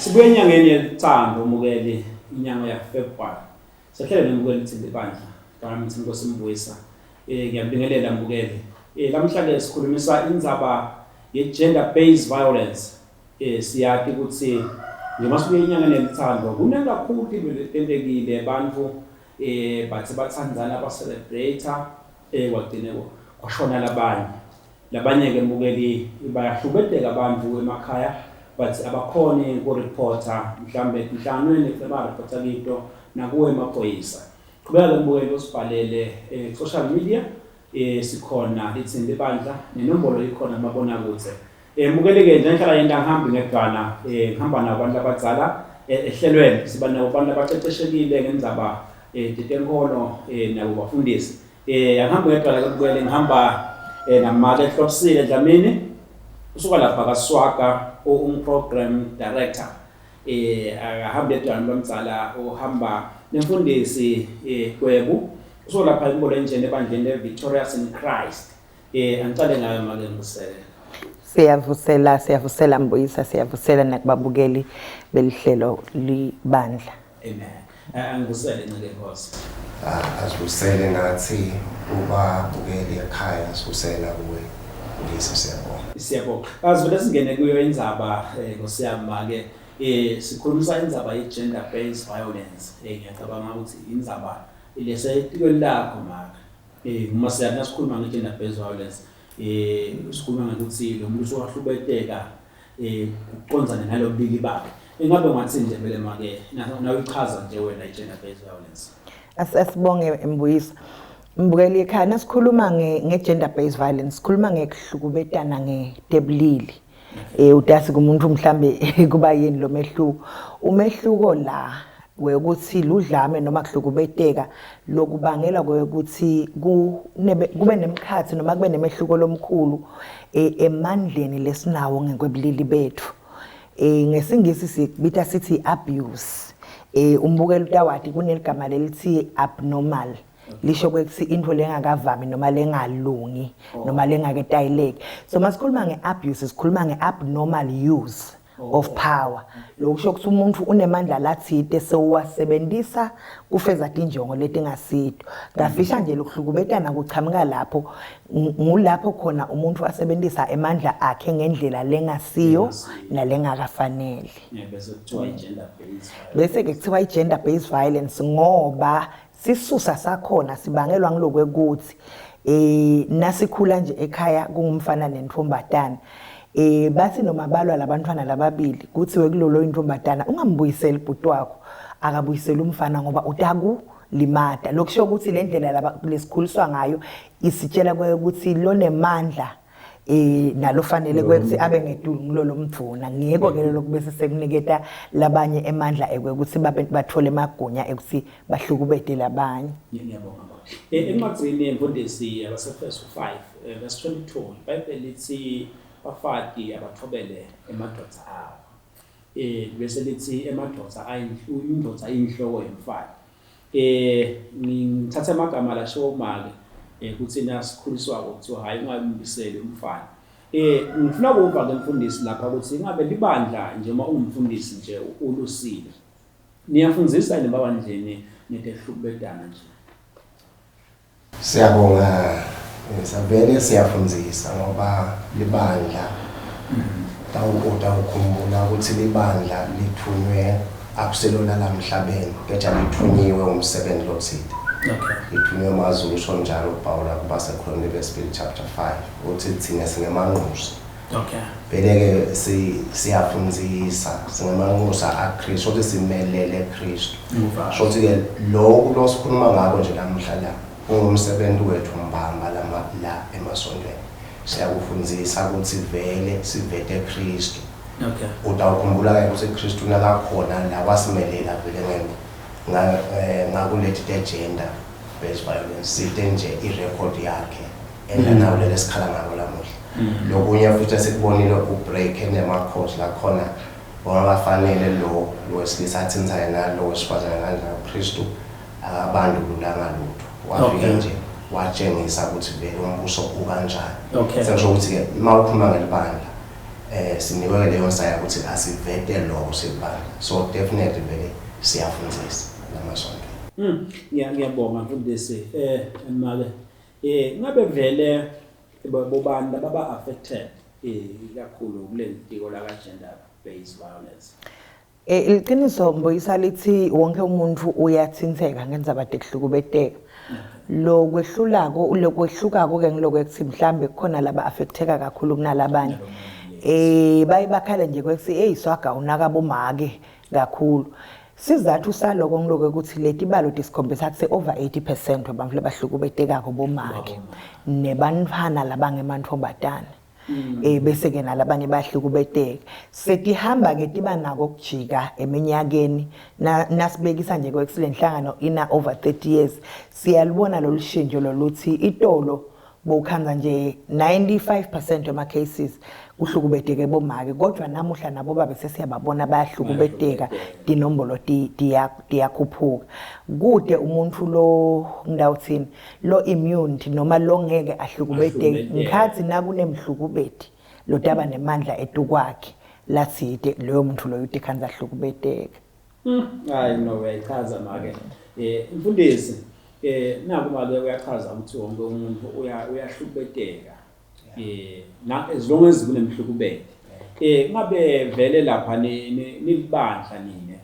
Sibuye enyangeni yeluthando mukeli inyanga ya February. Sehlele nemukeli thina ibandla. Gama mthi Nkosi Mbuyisa. Eh ngiyabingelela mbukeli. Eh lamhla ke sikhulumisa indzaba ye gender based violence. Eh siyati ukuthi njengoba sibuye enyangeni yeluthando kuningi kakhulu into letentekile abantu eh bathi bathandzana ba celebrate eh kwagcine kwashona labanye. Labanye-ke mbukeli bayahlukubeteka abantu emakhaya but abakhoni kureporta mhlambe enhlanganweni kufanele bareporta kito nakuwe emaphoyisa. Qhubeka-ke mbukeli usibhalele eh, social media eh, sikhona lithini libandla nenombolo ikhona kumabonakudze. Eh, mbukeli-ke njengihlala yenta ngihambi ngedwana eh, ngihamba nabo abantu abadzala eh, ehlelweni siba nabo abantu abaqeqeshekile ngendzaba eh, tetenkolo eh, nabo bafundisi. Eh angihamba ngedwa la kubukele ngihamba eh namake Hlobisile Dlamini usuka lapha kaSwaga ung program director eh akahambi yedwa lomdzala uhamba nemfundisi eh Gwebu usuka lapha inkolo enjeni ebandleni le Victorious in Christ eh angicale ngayo make ngivusele. Siyavusela siyavusela Mbuyisa siyavusela nakubabukeli belihlelo libandla. Amen. Eh, angivusele nceke Nkosi. Ah, asivusele nathi ubabukeli ekhaya sivusela kuwe Mbuyisa siyabonga. Siyabonga. Asivele singene kuyo indzaba eh, Nkosi yami make eh sikhulumisa indzaba ye gender based violence. Eh ngiyacabanga ukuthi indzaba lesetikweni lakho make. Eh uma siyathi nasikhuluma nge gender based violence eh sikhuluma ngokuthi lo muntu usuwahlubeteka eh kuqondzane nalobulili bakhe. Ingabe ungathini nje vele make nawuyichaza nje wena i gender based violence. Asibonge Mbuyisa. Mbukeli ekhaya nasikhuluma nge gender based violence sikhuluma ngekuhlukubetana ngetebulili. Eh utasi kumuntu mhlambe kuba yini lo mehluko. Umehluko la wekuthi ludlame noma kuhlukubeteka lokubangela kwekuthi kube nemkhathi noma kube nemehluko lomkhulu e, emandleni lesinawo ngekwebulili bethu. Eh ngesingisi sikubita sithi abuse. Eh umbukeli utawati kuneligama lelithi abnormal. Lisho kwekuthi into lengakavami noma lengalungi noma lengaketayeleki. So masikhuluma ngeabuse sikhuluma ngeabnormal use of power. Lokusho ukuthi umuntu unemandla lathite sewuwasebenzisa kufeza tinjongo letingasito. Kafisha nje lokuhlukubetana kuchamuka lapho ngulapho khona umuntu asebenzisa emandla akhe ngendlela lengasiyo nalengakafanele. Bese kuthiwa i-gender based Bese ke kuthiwa i-gender based violence ngoba sisusa sakhona sibangelwa ngilokwekuthi eh nasikhula nje ekhaya kungumfana nentombatana eh bathi noma balwa labantwana lababili kuthiwe kulolo intombatana ungambuyiseli bhuti wakho akabuyiseli umfana ngoba utaku limata lokusho ukuthi le ndlela laba lesikhuliswa ngayo isitshela ukuthi lonemandla eh nalofanele kwekuthi abe ngetulu ngilolo mdvuna ngiko ke lokhu bese sekuniketa labanye emandla ekwekuthi babe bathole emagunya ekuthi bahlukubete labanye. Ngiyabonga baba. Eh, encwadzini yemfundisi yabaseFesu 5 eh, verse 22 iBhayibheli lithi bafati abathobele emadvodza awo. Eh bese lithi emadvodza ayinhlu indvodza inhloko yemfati. Eh ngithatha amagama lashiwo make eh kuthi nasikhuliswako kuthiwa hayi ungambiseli umfana. Eh ngifuna ukuva ke mfundisi lapha ukuthi ingabe libandla nje uma ungumfundisi nje ulusile. Niyafundzisa yini ebabandleni ngetehlukubetana nje? Siyabonga savele siyafundzisa ngoba libandla utawukhumbula ukuthi libandla lithunywe akuselona lamhlabeni kepha lithunyiwe umsebenzi lothile. Okay. Lithunywe amazulu usho njalo uPawula kubaseKorinte besibili chapter 5 uthi thina singemanxusa. Okay. Vele ke si siyafundzisa singemanxusa aKristu ukuthi simelele Kristu. Shothi ke lokhu losikhuluma ngako nje namuhla la ungumsebenzi wethu mbamba lama la emasontweni. Siyakufundzisa ukuthi vele sivete Kristu. Okay. Utawukhumbula ke ukuthi Kristu nakakhona la wasimelela vele ngeke nga eh, ngakulethi te gender based violence site nje i-record yakhe enanawo leli esikhala ngako lamuhla. Lokunye futhi esikubonile ubreak enemakhosi lakhona bongabafanele lo wesilisa athintsane nalo wesifazane kanjalo Kristu akabandlululanga lutho wafike Okay. nje watshengisa ukuthi vele umbuso ukanjani. Okay. Sengisho ukuthi ke uma ukhuluma ngelibandla eh Sinikwe leyo nsaya ukuthi asivete lokho sibani. So definitely vele siyafundzisa lamasonto. Ngiyabonga mfundisi. Make ngabe vele bobani lababa affected kakhulu kuleli tiko la ka gender based violence? Iqiniso Mbuyisa lithi wonke umuntu uyathintheka ngendzaba tekuhlukubeteka. Lo kwehlulako lo kwehlukako ke ngiloko ekuthi mhlambe kukhona laba affecteka kakhulu kunalabanye. Baye bakhale nje kwekuthi hey swaga unaka bomake kakhulu. Sizathu saloko ngiloko ukuthi letibalo tisikhombisa kutsi over 80% wabantu labahlukubetekako bomake nebantfwana labangemantfombatane. Bese ke nalabanye bayahlukubeteka. Setihamba ke tiba nako kujika eminyakeni nasibekisa nje kwekuthi lenhlangano ina over 30 years, siyalibona lolu shintsho loluthi itolo bowukhandza nje 95% wama cases kuhlukubeteke bomake, kodwa namuhla nabo babe sesiyababona bayahlukubeteka, tinombolo tiyakhuphuka. Kude umuntu lo ngidawuthini lo immune noma lo ngeke ahlukubeteke ngikhathi nakunemhlukubeti lotaba nemandla etukwakhe latsite, loyo muntu loyo utikhandza ahlukubeteka. Hayi no, uyayichaza make. Mfundisi, naku make uyachaza ukuthi wonke umuntu uyahlukubeteka. Na as long as kunemhlukubeti. Ngabe vele lapha nilibandla nine.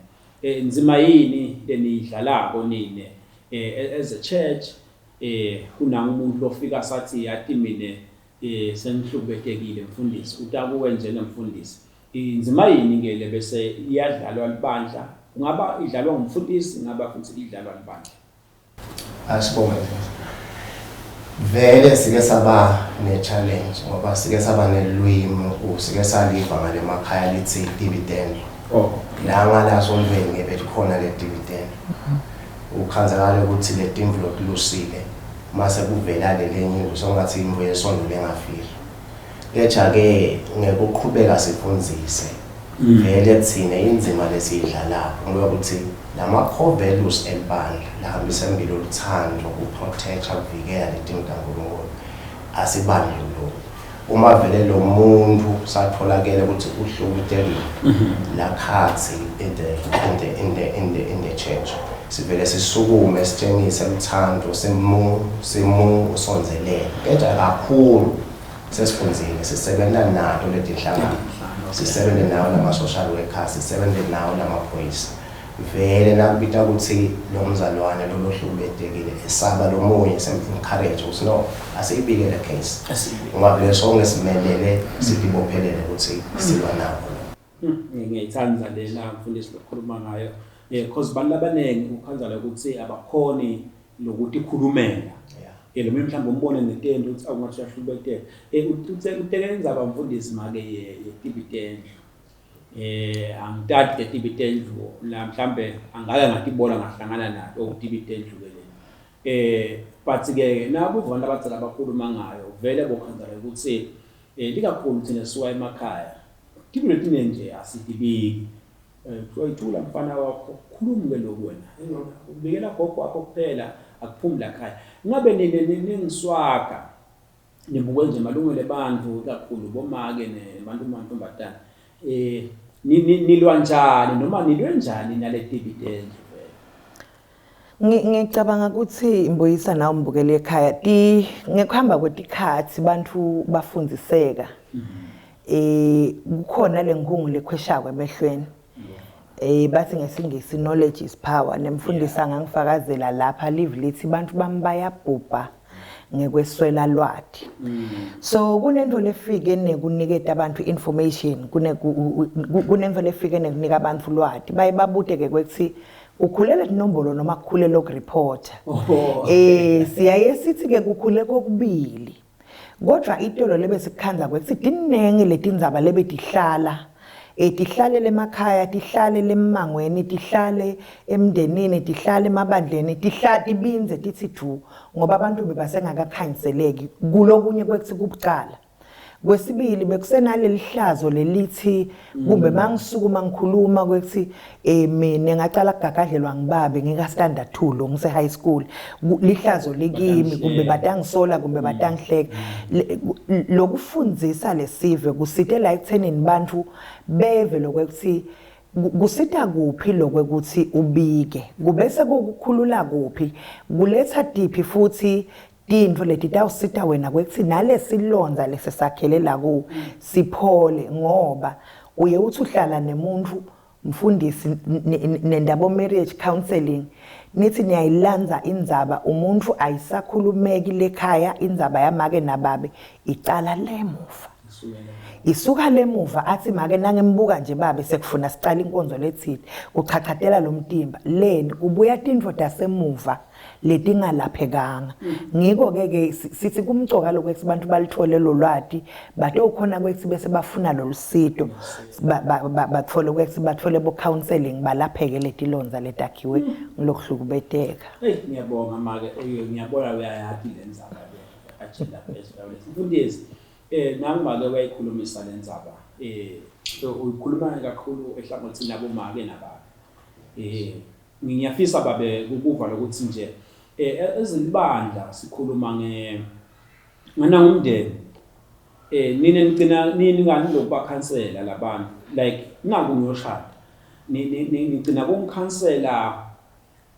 Nzima yini leniyidlalako nine as a church, kunanga umuntu lofika sathi yathi mine sengihlukubetekile mfundisi, utakuwe njengemfundisi. Inzima yini ke le bese iyadlalwa libandla? Kungaba idlalwa ngumfundisi, ingaba futhi idlalwa libandla. Asibonge. Vele sike saba ne-challenge ngoba sike saba nelwimi, sike saliva ngale makhaya lithi dividend. La ngala sontweni ngebe likhona le dividend. Ukhanzakala ukuthi le timvu lokulusile mase kuvela le lenye indlu songathi imvu yesondo lengafile. Kepha-ke ngekuqhubeka sifundzise vele thina indzima lesiyidlalako ngokuthi lama core values elibandla lahambisa embili oluthando, kuprotecta, kuvikela letimo taNkulunkulu, asibandlululi. Uma vele lo muntu satholakele ukuthi uhlukutekile lakhathi in the church, sivele sisukume sitshengise uthando, simu usonzelele. Kepha kakhulu sesifundzile, sisebenza nato letinhlangano, sisebenze nawo nama-social workers, sisebenze nawo namaphoyisa. Vele nakubita ukuthi lo mzalwane lo lohlukubetekile esaba lo munye, sem-encourage ukuthi no, asiyibike le case, ngoba vele sonke simelele sitibophelele ukuthi silwa nako lo. Ngiyayithanda lena mfundisi lokukhuluma ngayo, cause abantu abaningi ukhanzala ukuthi abakhoni lokuthi ikhulumela. Lo mhlawumbe umbone ngetende ukuthi awungathi uyahlubeteka. Uteke indzaba mfundisi make yetibitendlu. Angitati ke tibitendlu la, mhlambe angake ngatibona ngahlangana nato tibitendlu ke le. But ke nakuva abantu abadzala abakhuluma ngayo vele bokhanzala ukuthi likakhulu thina sisuka emakhaya. Tibilo letiningi nje asitibiki. Kuthiwa ithula mfana wakho, khulumi ke lokhu wena. Ubikela gogo wakho kuphela, akuphumi la ekhaya. Ngabe nine ningiswaga nibuke nje malungelo ebantfu kakhulu bomake nebantu mantombazane, nilwa njani noma nilwe njani nale dividend vele? Ngicabanga ukuthi Mbuyisa nawe mbukeli ekhaya, ti ngekuhamba kwetikhathi bantu bafundziseka. Kukhona lenkhungu lekhweshako emehlweni. Bathi ngesingisi knowledge is power, nemfundisi angangifakazela lapha live lithi bantu bami bayabhubha ngekweswela lwati. So kunento lefike nekuniketa abantu information, kunento lefike nekunika abantu lwati. Baye babute ke kwekuthi ukhulele tinombolo noma kukhule lokureporta. Siyaye sithi ke kukhule kokubili. Kodwa itolo lebe sikukhandza kwekuthi tinengi letindzaba lebe tihlala, tihlalele emakhaya, tihlale emmangweni, tihlale emndenini, tihlale emabandleni, tibindze tithi du, ngoba abantu bebasengakakhanyiseleki kulokunye kwekuthi kubucala. Kwesibili bekusenaleli hlazo lelithi kumbe mangisukuma ngikhuluma kwethi eh mina ngacala kugagadlelwa ngibabe ngika standard 2 lo ngise high school lihlazo likimi kumbe batangisola kumbe batangihleka lokufundzisa lesive kusite la ekuthenini bantu beve lokwekuthi kusita kuphi lokwekuthi ubike kubese kukukhulula kuphi kuletha tiphi futhi tintfo leti tawusita wena kwekuthi nalesilondza lesesakhele la kuwe siphole ngoba uye uthi uhlala nemuntu mfundisi nendabo marriage counseling nithi niyayilandza indzaba umuntu ayisakhulumeki lekhaya indzaba yamake nababe icala lemuva isuka lemuva athi make nangimbuka nje babe sekufuna sicala inkonzo lethile kuchachatela lo mtimba leni kubuya tintfo tasemuva letingalaphekanga ngiko ke ke sithi kumcoka lokuthi abantu balithole lolwati batowukhona kwethu bese bafuna lolusito bathole kwethu bathole bo counseling balapheke letilonza letakhiwe ngilokuhlukubeteka. Hey ngiyabonga make ngiyabona uyayati lenzaba le agenda based violence. Mfundisi eh nangu make wayikhulumisa lenzaba eh uyikhuluma kakhulu ehlangothini labomake nababa. Eh Ngiyafisa babe ukuva lokuthi nje eh ezilibandla sikhuluma nge ngana ngumndeni eh nina nigcina nini ngani lokubakhansela labantu like naku ngiyoshada nigcina kungikhansela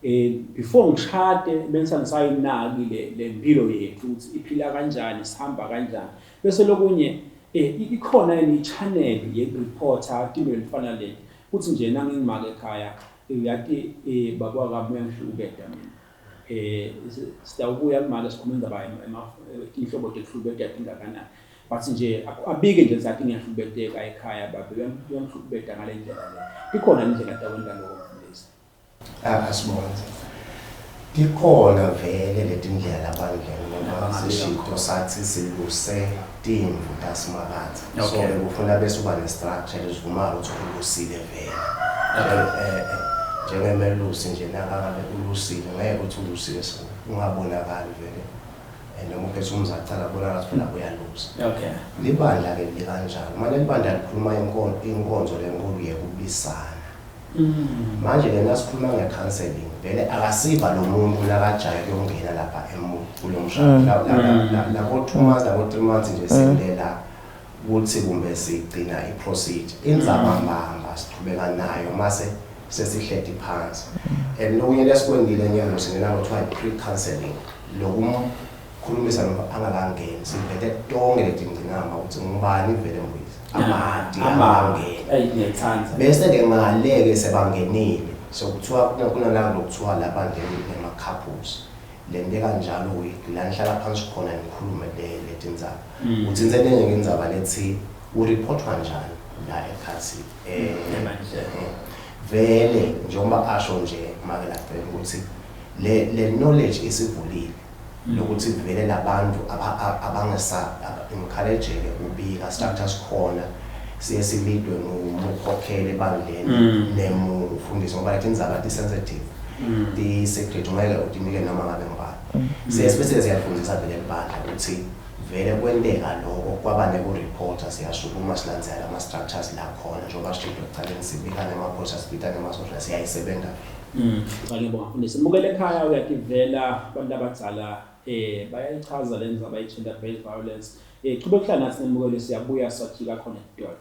eh before ngishade bese ngisayinaki le lempilo yethu ukuthi iphila kanjani sihamba kanjani bese lokunye eh ikhona yini i-channel ye-reporter tinto elifana leti kuthi nje nangingimake ekhaya Uyati eh baba wakami uyangihlukubeta mina. Eh sitawubuya kumake sikhuluma indaba inhlobo tekuhlukubeteka tingakanani. But nje abike nje sathi ngiyahlukubeteka ekhaya baba uyangihlukubeta ngale ndlela le. Tikhona indlela tawenta lokho mfundisi. Asibonge. Tikhona vele letindlela labandleni ngoba sishito sathi siluse timvu taSimakadze. So Okay. bekufuna bese uba ne-structure lesivumayo ukuthi ulusile vele. Okay. Njengemelusi nje nakangabe ulusile ngeke ukuthi ulusile so ungabonakali vele. Noma uphethe umzacala kubonakala ukuthi phela uyalusa. Okay. Libandla-ke likanjalo. Uma leli bandla likhuluma inkonzo lenkulu yekubisana. Manje ke nasikhuluma nge-counseling vele akasiva lo muntu nakajaye kuyongena lapha kulo mshado. Labo 2 months labo 3 months nje silela ukuthi kumbe sigcina i-procedure. Indzaba mbamba sichubeka nayo mase sesihleti phansi. And lokunye lesikwendile nyalo singena kuthiwa i-pre-counseling lokumkhulumisa noma angakangeni sivete tonke letingcinamba ukuthi ngubani vele Mbuyisa amati angakangeni. Eyi ngiyayithanda. Bese ke ngale ke sebangenile so kuthiwa kunalabo lokuthiwa laba nje nema-couples le nto kanjalo la nihlala phansi khona nikhulume le letindzaba. Utsintse lenye ke indzaba lethi ureportwa njani la ekhathi Ebandleni. vele njengoba asho nje make lapha ukuthi le knowledge isivulile lokuthi vele labantu abangesa encourage-ke kubika structures khona siye silidwe ngumkhokheli ebandleni nemufundisi ngoba lethi indzaba ti-sensitive ti-secret ungeke utinike noma ngabe ngubani. Siye bese siyalifundisa vele libandla ukuthi vele kwenteka lokho kwaba neku-reporter siyasukuma silandzela ama-structures la khona njengoba sishilo ekucaleni sibika nemaphoyisa sibika nemasosha siyayisebenza vele. Cha ngiyabonga mfundisi. Mbukele ekhaya uyativela abantu abadzala bayayichaza le ndzaba ye-gender based violence. Chubeka kuhlala nathi nembukelo siyabuya sajika khona ekudona.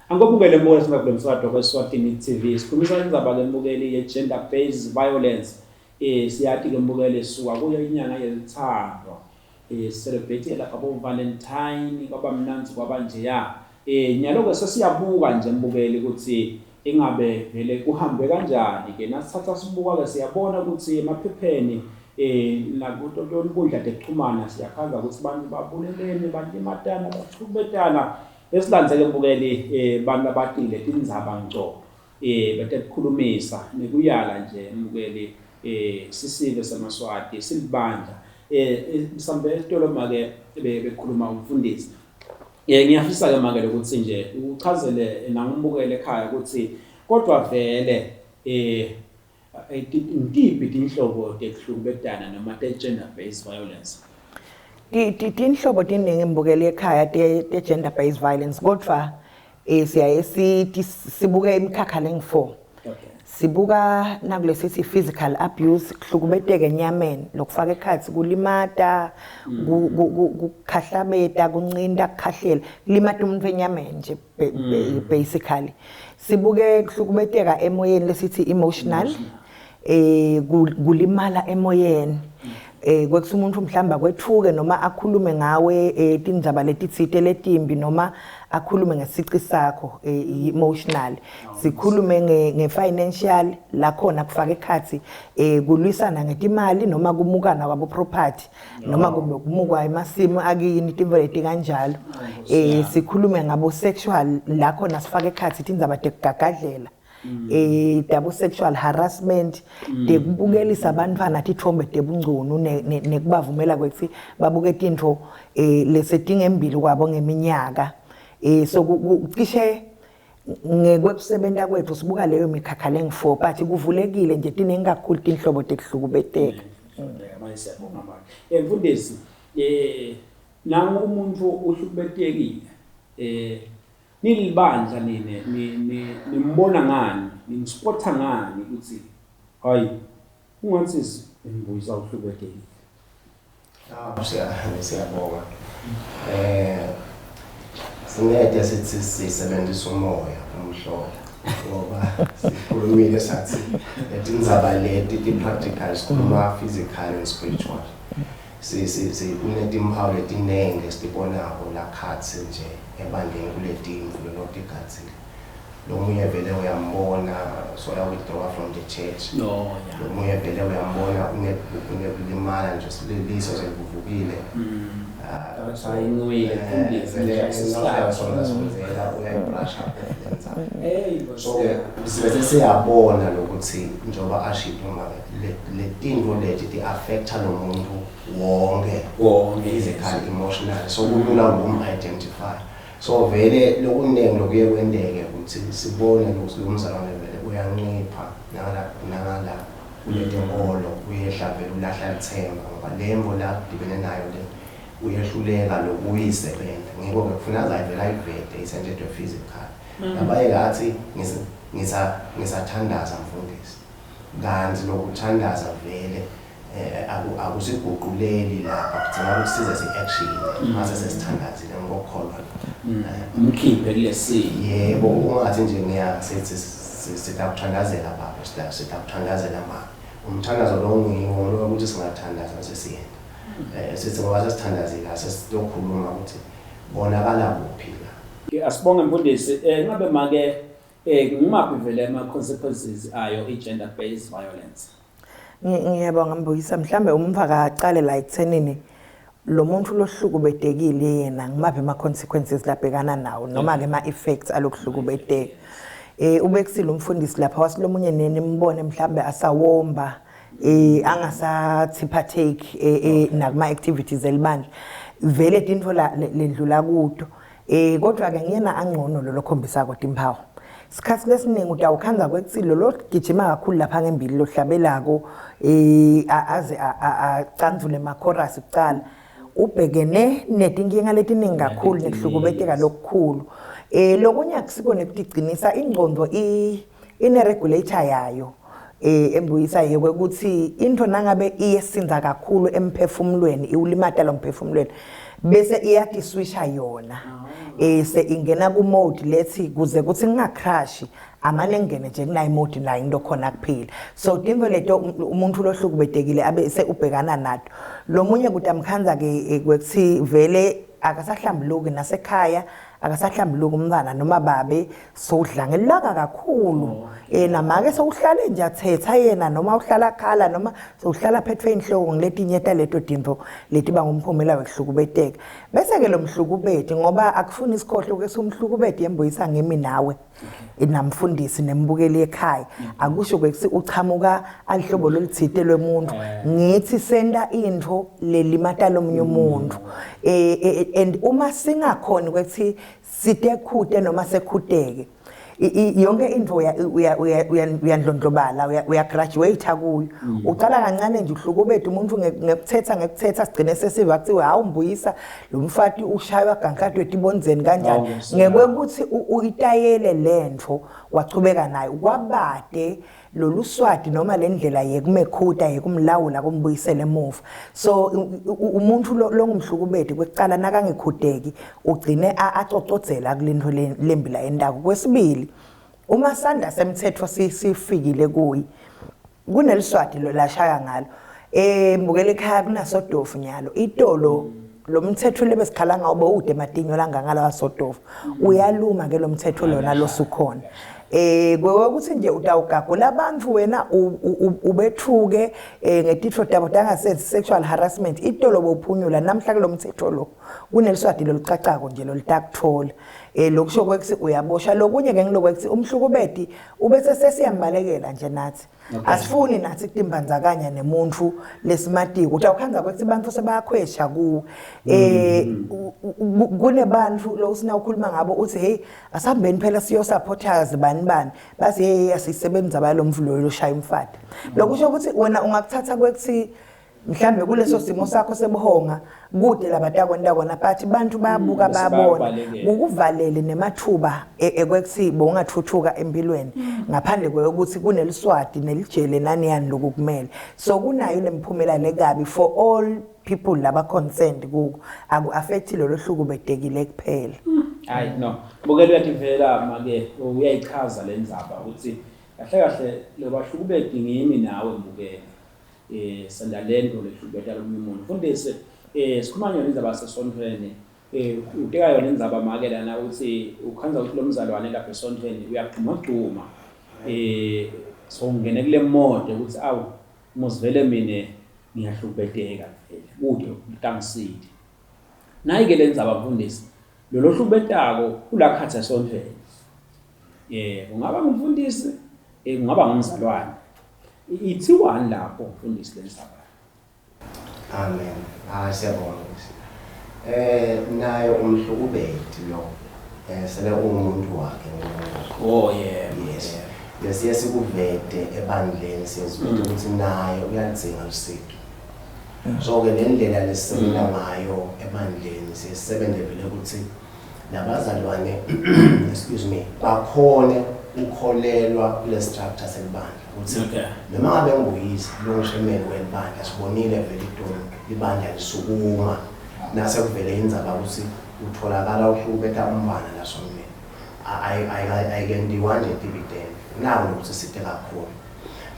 Angikubukele mbukeli singakule msakazo kweSwatini TV. Sikhulumisa indzaba ke mbukeli ye gender based violence. Siyathi ke mbukeli suka kuyo inyanga yelithando. Celebrate lapha bo Valentine kwaba mnandzi kwaba njeya. Nyalo ke sesiyabuka nje mbukeli ukuthi ingabe vele kuhambe kanjani ke nasithatha sibuka ke siyabona ukuthi emaphepheni nakuto tonkundla tekuchumana siyakhaza ukuthi abantu babulelene balimatana bachubetana esilandzele mbukeli bantu abatile tindzaba ngco betekukhulumisa nekuyala nje mbukeli sisive semaSwati silibandla. Eh msambe esitolo make bekhuluma umfundisi. Eh ngiyafisa ke make ukuthi nje uchazele nangibukele ekhaya ukuthi kodwa vele eh ngitiphi tinhlobo tekuhlukubetana noma te-gender based violence? Tinhlobo tiningi mbukeli ekhaya te-gender based violence kodwa eh siyaye sithi sibuke imikhakha lengu-4. Sibuka nakulesithi physical abuse, kuhlukubeteka enyameni lokufaka ekhatsi kulimata, kukhahlabeta, kuncinta, kukhahlela, kulimata umuntu enyameni nje basically. Sibuke kuhlukubeteka emoyeni lesithi emotional, kulimala emoyeni, kwekuthi umuntu mhlawumbe akwethuke noma akhulume ngawe tindzaba letitsite letimbi noma akhulume ngesici sakho, emotional. Sikhulume nge-financial, la khona kufaka ekhatsi kulwisana ngetimali noma kumukana kwabo property noma kumbe kumukwa emasimu akini, tintfo leti kanjalo. Sikhulume ngabo sexual, la khona sifaka ekhatsi tindzaba tekugagadlela, dabo sexual harassment, tekubukelisa abantwana titfombe tebungcunu nekubavumela kwetsi babuke tintfo lesetingembili kwabo ngeminyaka. So cishe ngekwekusebenta kwethu sibuka leyo mikhakha lengu-4, but kuvulekile nje, tiningi kakhulu tinhlobo tekuhlukubeteka. Manje siyabonga manje. Mfundisi, nangu umuntu uhlukubetekile. Nilibandla nine nimbona ngani, nimspotha ngani ukuthi hayi ungathi imbuyisa uhlukubetekile? Ah, siyabonga. Singeke sithi sisebenzisa umoya umhlola ngoba sikhulumile sathi letindzaba leti ti-practical, sikhuluma physical and spiritual. Si si si kunetimpawu letiningi esitibonako lakhatsi nje ebandleni kuletindlu lotigadzile. Lomunye vele uyambona so ya withdraw from the church. Lomunye vele uyambona unekulimala nje, liso selivuvukile. Ayinwile mfundisi, sona uyayibrusha off lenza. So sibe siyabona lokuthi njengoba ashito make le tintfo leti ti-affecta lo muntu wonke. Wonke. Physical, emotional, so kulula ukum-identify. So vele lokuningi lokuye kwenteke ukuthi sibone ukuthi lo mzalwane vele uyancipha nangala nangala kuletenkolo, uyehla vele, ulahla lithemba ngoba lemvo la kudibene nayo le uyehluleka lokuyisebenza. Ngiko-ke kufuna aze ayivele ayivete isentetho physical. Labaye ngathi ngisathandaza mfundisi, kanti lokuthandaza vele akusiguquleli lapha, kudinga ukuthi size si-action mase sesithandazile ngokukholwa. Umkhiphe kulesimo. Yebo, ungathi nje ngiya sithi sitakuthandazela baba, sitakuthandazela mama. Umthandazo lo ngiwo lo ukuthi singathandaza sesiyenda sithi ngoba sesithandazile asesiyokhuluma ukuthi bonakala kuphi la. Ke asibonge mfundisi. Ngabe make ngimaphi vele ama consequences ayo i-gender based violence? Ngiyabonga Mbuyisa. Mhlambe umfaka aqale la ekuthenini lo muntu lohlukubetekile yena ngimaphi ama consequences labhekana nawo noma ke ama effects alokuhlukubeteka. Ubekusile umfundisi lapha wasilomunye nini imbone mhlambe asawomba, angasathi partake nakuma activities elibandla, vele tintfo la lendlula kuto. Kodwa ke ngiyena angcono lo lokhombisa kodwa impawu. Sikhathi lesiningi utawukhandza kwetsi lo logijima kakhulu lapha ngembili, lohlabelako, aze acanzule ema-chorus kucala, ubhekene netinkinga letiningi kakhulu nekuhlukubeteka lokukhulu. Lokunye akusiko nekutigcinisa ingqondo ine regulator yayo embuyisa yekwe ukuthi into nangabe iyesinza kakhulu emphefumulweni iwulimata lo mphefumulweni, bese iyatiswisha yona, se ingena ku mode lethi kuze kuthi ngingacrash amane ngene nje kunayi mode nayo into khona kuphila. So tintfo leto umuntu lohlukubetekile abe se ubhekana nato. Lo munye kutamkhandza ke kwekuthi vele akasahlambuluki nasekhaya. Akasahlambuluki umntwana noma babe sowudla ngelaka kakhulu. Oh. Namake sowuhlale nje athetha yena noma uhlala khala noma sowuhlala phethwe inhloko ngiletinye taleto tintfo letiba ngumphumela wekuhlukubeteka. Bese ke lo mhlukubeti ngoba akufuni isikhohlo ke sumhlukubeti yembuyisa ngimi nawe. Namfundisi nembukeli ekhaya akusho kwekuthi uchamuka alihlobo lolutsite lwemuntu eh. ngithi senta intfo lelimata lomunye umuntu eh, eh, and uma singakhoni ukuthi sitekhute noma sekhuteke yonke into uyandlondlobala uyagraduate kuyo mm. uqala kancane nje uhlukubethe umuntu ngekuthetha ngekuthetha sigcine sesiva kuthiwe hawu mbuyisa lo mfati ushaywa gankadwe etibondzeni kanjani ngekwekuthi uyitayele lentfo wachubeka nayo kwabade lolu swati noma le ndlela yekumekhuta yekumlawula kumbuyisela emuva so umuntu longumhlukubeti kwekucala nakangekhudeki ugcine acocodzela kulento lembi la yentako kwesibili uma sandla semthetho sifikile kuyi kuneliswati lo lashaya ngalo eh mbukela ekhaya kunasodofu nyalo itolo lo mthetho lebesikhala ngawo bowude ematinyo langangala wasodofu uyaluma ke lo mthetho lona losukhona eh kwekuthi nje utawugagula abantu wena ubethuke eh ngetitfo tabo tangasezi sexual harassment itolo bowuphunyula namhla kulomthetho lo kuneliswati lolucacako nje lolutakuthola eh lokusho kwekuthi uyaboshwa lokunye ke ngilokho umhlukubeti ubese sesiyambalekela nje nathi okay. Asifuni nathi kutimbandzakanya nemuntu lesimatiko utawukhandza kwekuthi bantfu sebayakhwesha kuwe eh mm. Kunebantu lo usina ukhuluma ngabo uthi hey asihambeni phela siyo supporters bani bani bathi hey asisebenza balomvulo lo shaya umfati lokusho ukuthi wena ungakuthatha kwekuthi mhlambe kuleso simo sakho sebuhonga kude labatakwenta kona but bantu bayabuka mm, bayabona kukuvalele nemathuba e, ekwekuthi bowungathuthuka empilweni mm. ngaphandle kwekuthi kuneliswati nelijele naniyani lokhu kumele so kunayo lemphumela lekabi for all people laba concerned kuko aku-affect lolo hlukubedekile kuphela mm. Hayi no bukela uyativela make uyayichaza le ndzaba ukuthi kahle kahle lo bahlukubedi ngimi nawe mbukele eh senda lento lehlukubeta lomunye umuntu mfundisi eh sikhuluma ngeyona indzaba yasesontweni eh uteka yona indzaba make lana uthi ukhandza ukuthi lo mzalwane lapha esontweni uyagxumagxuma eh so ungene kule mode ukuthi awu muzivele mina ngiyahlukubeteka vele kude kutangisile nayi ke lendzaba mfundisi lolo hlukubetako kulakhatha esontweni eh kungaba ngumfundisi eh kungaba ngumzalwane Ithiwani lapho mfundisi lenzaba? Amen. Ah siyabonga Nkosi. Eh naye umhlukubeti lo. Eh sele umuntu wakhe uNkulunkulu. Oh yeah. Yes. Lesiye sikuvete ebandleni siyezivete mm. ukuthi naye uyalidzinga usizo. So ke le ndlela lesisebenza mm. ngayo ebandleni siyesebenze vele ukuthi nabazalwane excuse me bakhone ukholelwa kule structure selibandla ukuthi okay. noma ngabe ngibuyisa lo ngishemeni welibandla sibonile vele itolo libandla lisukuma nase kuvele indzaba ukuthi utholakala uhlukubeta umntwana lasomneni ayikentiwa nje dividend nawo ukuthi side kakhulu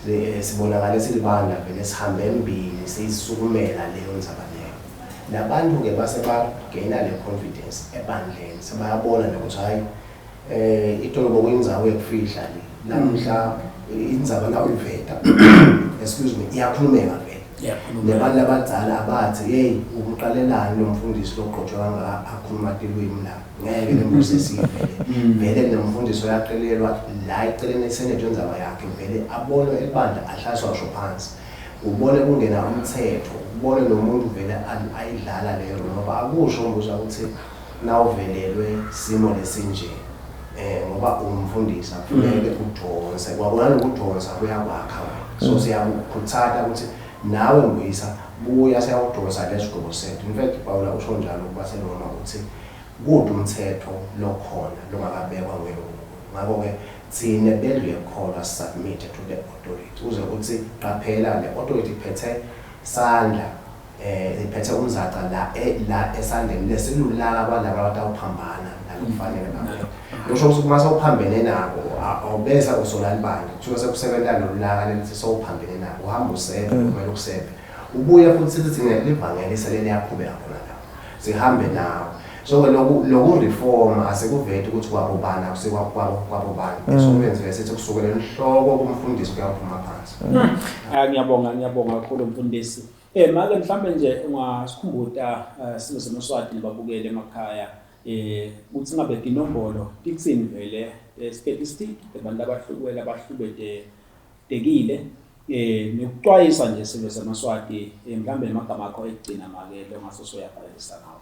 eh, sibonakale silibandla vele sihambe embili siyisukumela leyo ndzaba leyo Nabantu-ke base bagena le confidence ebandleni sebayabona nokuthi hhayi eh itolo bokuyindzawo yekufihla le namhla indzaba la uyiveta excuse me iyakhulumeka vele nebantu abadala abathi hey ukuqalelani lo mfundisi logqotshwa kangaka akhuluma tilwimi la ngeke le mbuso siyivele mm. vele nomfundisi uyaqelelwa la eceleni esenetho indzaba yakhe vele abonwe ebandla ahlaliswa ngisho phansi Ubone kungena umthetho, ubone nomuntu vele ayidlala leyo ngoba akusho mbuza ukuthi nawuvelelwe simo lesinje eh ngoba ungumfundisi akufuneke mm. udonse kwakona lokudonsa kuyakwakha wena so mm. siyakukhuthatha ukuthi nawe mbuyisa buya siyawudonsa lesigqoko sethu in fact Paula usho njalo kubaseRoma ukuthi kude umthetho lokhona longakabekwa nguye uNkulunkulu ngakho-ke thina bendlu yekholwa submit to the authority uze uthi qaphela le authority iphethe sandla eh iphethe umzaca la e, la esandleni lesilulaka kwalaba abatawuphambana nalokufanele bakho kusho ukuthi uma sewuphambene nako awubese usola libandla kusuke sekusebenza lolulaka lelithi sewuphambene nako uhamba usebe mm. kumele ukusebe ubuye futhi sithi thina livangeli seleliyaqhubeka khona lapho sihambe nawo. So ke loku loku reform asikuveti ukuthi kwabobani akusikwabo kwabobani. Esontweni sivele sithi kusukela enhloko kumfundisi kuyaphuma phansi. Ah ngiyabonga ngiyabonga kakhulu mfundisi. Eh make mhlambe nje ungasikhumbuta eh, sibe semaswati nababukeli emakhaya eh ukuthi ngabe tinombolo titsini vele eh, statistic abantu abahlukela abahlubete tekile eh nekuxwayisa nje sive semaswati eh, mhlambe amagama akho ekugcina make lo ngaso soyavalelisa ngawo.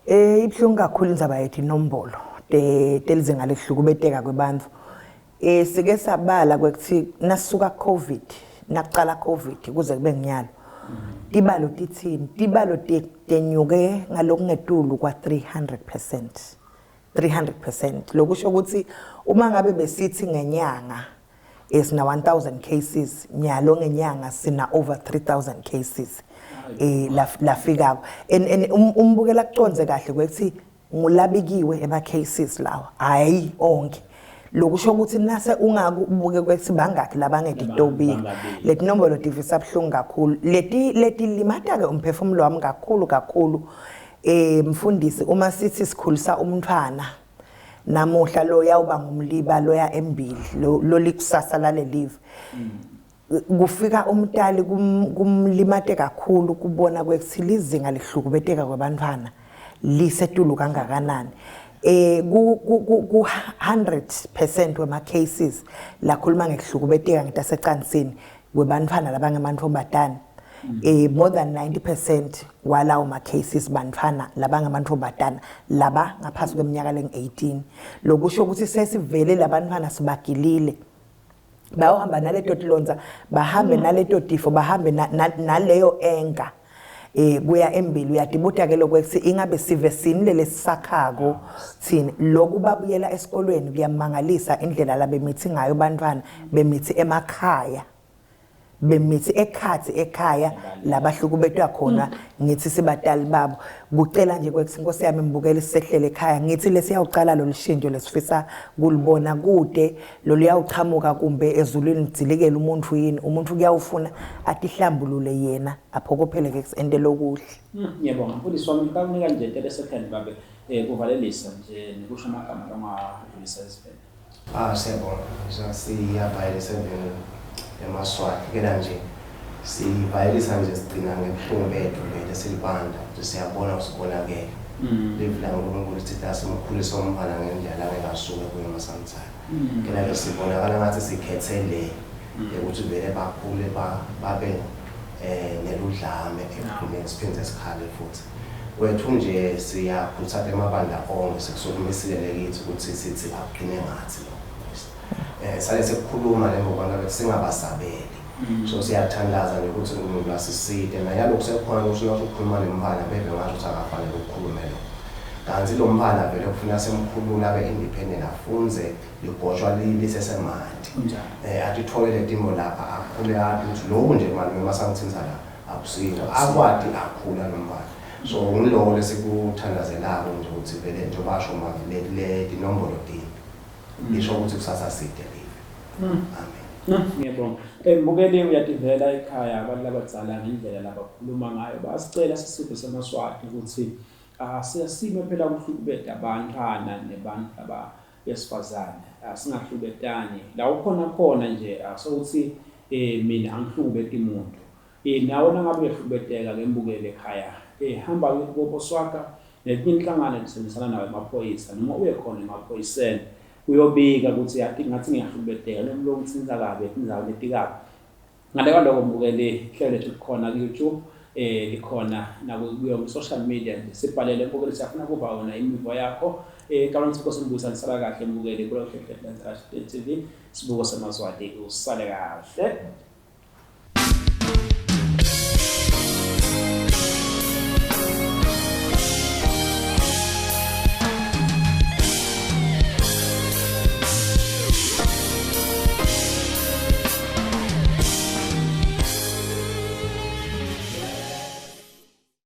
Eh ibhlungu kakhulu indzaba yethu inombolo te telizinga lekuhlukubeteka kwebantfu. Eh sike sabala kwekuthi nasuka COVID nakucala COVID kuze kube nginyalo. Tibalo tithini? Tibalo tenyuke ngalokungetulu kwa 300%. 300% lokusho ukuthi uma ngabe besithi ngenyanga esina 1000 cases nyalo ngenyanga sina over 3000 cases eh lafikako and umbukela kuconze kahle kwekuthi ngulabikiwe ema cases lawa hayi onke lokusho ukuthi nase ungakubuke kwethi bangakhi labangeditobika leti nombolo tivisa buhlungu kakhulu leti leti limata ke umphefumulo wami kakhulu kakhulu eh mfundisi uma sithi sikhulisa umntwana namuhla lo yawuba ngumliba loya embili lolikusasa lalelive kufika umtali kumlimate kakhulu kubona kwekuthi lizinga lihlukubeteka kwebantwana lisetulu kangakanani eh ku ku 100% wema cases lakhuluma ngekuhlukubeteka ngitasecansini kwebantfwana labangemantfombatane eh more than 90% walawo ma cases bantfwana labangemantfombatana laba ngaphasi kweminyaka leng-18 lokusho ukuthi sesivele labantfwana sibagilile bayohamba naleto tilondza bahambe naleto tifo bahambe naleyo enga eh kuya embili uyadibuta ke lokwethi ingabe sive sini lelesisakhako thini lokhu babuyela esikolweni kuyamangalisa indlela labemithi ngayo bantwana bemithi emakhaya bemithi ekhathi ekhaya labahlukubetwa khona ngithi sibatali babo kucela nje kwekuthi inkosi yami ngibukele sisehlele ekhaya ngithi lesiyawucala lolu shintsho lesifisa kulibona kude loluyawuchamuka kumbe ezulwini lidzilikele umuntu yini umuntu kuyawufuna atihlambulule yena aphokophele ke ente lokuhle Ngiyabonga mfundisi wami ngitakunika nje 30 second babe eh kuvalelisa nje nekusho amagama longadlulisa esiveni. Ah siyabonga. Siyavayelisa emveni emaSwati. Kena nje sivayelisa nje sigcina ngebuhlungu bethu vele silibanda ukuthi siyabona ukuthi konakele. Livi laNkulunkulu lithi asimkhulise umntwana ngendlela angeke asuke kuyo masamthanda. Kena ke sibonakala ngathi sikhethe le yokuthi vele bakhule babe eh neludlame ekugcineni siphinde sikhale futhi. Kwethu nje siyakhuthaza emabandla onke sikusukumisile lekithi ukuthi sithi akuqine ngathi lokho. Eh sale sekukhuluma le ngobana bethi singabasabeli. So siyathandaza nje ukuthi uNkulunkulu asiside nayalokhu sekukhona ukuthi uyakhuluma nemfana bebe ngathi ukuthi akafanele ukukhulume lo. Kanti lo mfana vele kufuna semkhulula abe independent afunze ligotshwa lisesemanti. Eh atithole letimo lapha akhule athi ukuthi lokhu nje malume masangithinza la akusilo akwati akhula lo mfana. So ngiloko lesikuthandazelako nje ukuthi vele njengoba asho manje le tinombolo ti isho ukuthi kusasa side live. Amen. Ngiyabonga. Eh mbukeli uyativela ekhaya abantu labadzala ngendlela labakhuluma ngayo basicela sisipho semaswati ukuthi asiyasime phela kuhlukubeta abantwana nebantu laba besifazane asingahlukubetani la ukhona khona nje asokuthi eh mina angihlukubeti umuntu eh nawe nangabe uyahlukubeteka ke mbukele ekhaya eh hamba kubo Swaka netinye inhlangano lisebenzisana nawo emaphoyisa noma uye khona emaphoyiseni uyobika ukuthi yathi ngathi ngiyahlukubeteka noma lo ngithinta kabi etindzaweni letikabi ngale kwaloko mbukeli ihlelo lethu likhona ku-YouTube eh likhona nakuyo social media nje sibhalele mbukeli siyafuna kuva wona imivo yakho eh kabona Nkosi Mbusa nisala kahle mbukeli kulo hlelo TV sibuko semaswati usale kahle.